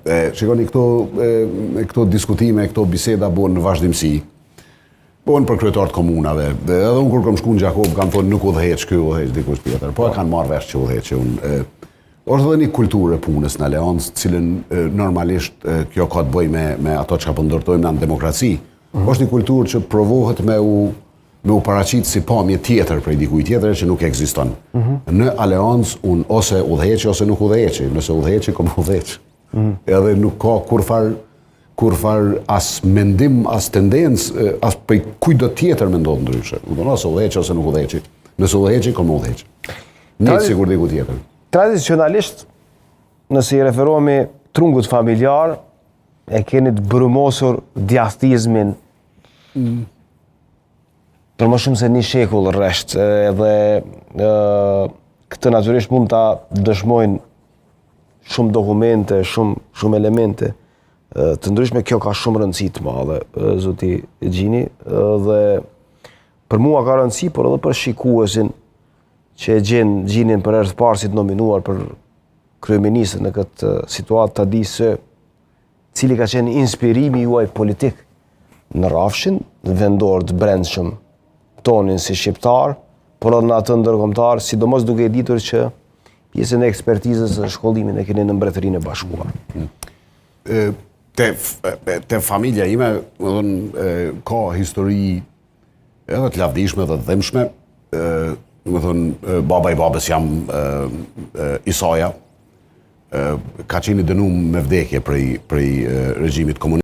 E, shikoni, këto, e, këto diskutime, këto biseda bohen në vazhdimësi. Bohen për kryetar të komunave. Dhe edhe unë kur kam shku në Gjakovë, kam thonë nuk udhëheq ky, udhëheq dikush tjetër. Po e kanë marrë vesh që udhëheq unë. E, është edhe një kulturë e punës në Aleancë, cilën e, normalisht e, kjo ka të bëjë me, me ato çka po ndërtojmë në demokraci. Mm -hmm. Është një kulturë që provohet me u me u paraqit si pamje tjetër prej dikujt tjetër që nuk ekziston. Mm -hmm. Në Aleancë unë ose udhëheqi ose nuk udhëheqi, nëse udhëheqi kom udhëheq. Mm -hmm. Edhe nuk ka kurfar kurfar as mendim, as tendencë, as prej kujtdo tjetër me ndodhë ndryshe. Do ose udhëheqi ose nuk udhëheqi. Nëse udhëheqi, kom udhëheq. Një sikur diku tjetër. Tradicionalisht, nëse i referohemi trungut familjar, e keni të brumosur djathtizmin mm. për më shumë se një shekull rresht edhe ë këtë natyrisht mund ta dëshmojnë shumë dokumente, shumë shumë elemente të ndryshme, kjo ka shumë rëndësi të madhe, zoti Gjini, dhe për mua ka rëndësi, por edhe për shikuesin që e gjen Gjinin për herë të parë si të nominuar për kryeministër në këtë situatë ta di se cili ka qenë inspirimi juaj politik në rrafshin vendor të brendshëm tonin si shqiptar, por edhe në atë ndërkombëtar, sidomos duke e ditur që pjesën e ekspertizës dhe shkollimin e keni në Mbretërinë e Bashkuar. E, te, te familja ime, domethënë, ka histori edhe të lavdishme dhe të dhembshme, domethënë, baba i babës jem Isaja, ka qenë i dënum me vdekje prej, prej regjimit komunist.